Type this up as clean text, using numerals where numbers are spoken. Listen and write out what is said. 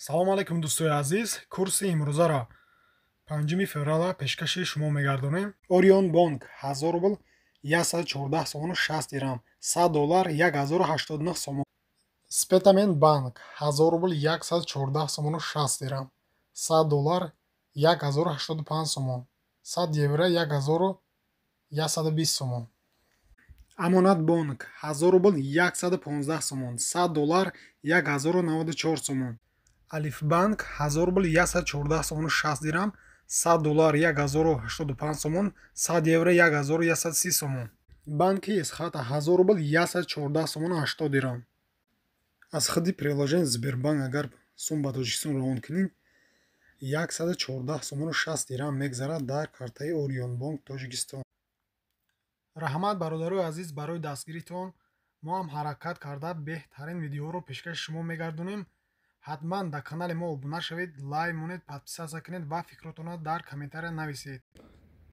Салом алейкум, дӯстои азиз! Курси имрӯзаро 5 феврала пешкаши шумо мегардонем. Орион Бонк: 1000 рубл 114 сомону 60 дирам, 100 доллар 1089 сомон. Спитамен Банк: 1000 рубл 114 сомону 60 дирам, 100 доллар 1085 сомон, 100 евро 1120 сомон. Амонат Бонк: 1000 рубл 115 сомон, 100 доллар 1094 сомон. Алифбанк: 1000 рубл 114 сомону 60 дирам, 100 доллар 1085 сомон, 100 евро 1130 сомон. Банки Эсхата: 1000 рубл 114 сомону 80 дирам. Аз худи приложение Сбербанк агар сум ба Тоҷикистон равон кунед, 114 сомону 60 дирам мегзарад дар картаи Орионбонк Тоҷикистон. Раҳмат, бародарои азиз, барои дастгиритон. Мо ҳам ҳаракат карда, беҳтарин видеоҳоро пешкаши шумо мегардонем. Ҳатман дар канали мо обуна шавед, лайк монед, подписаться кунед ва фикротонро дар комментария нависед.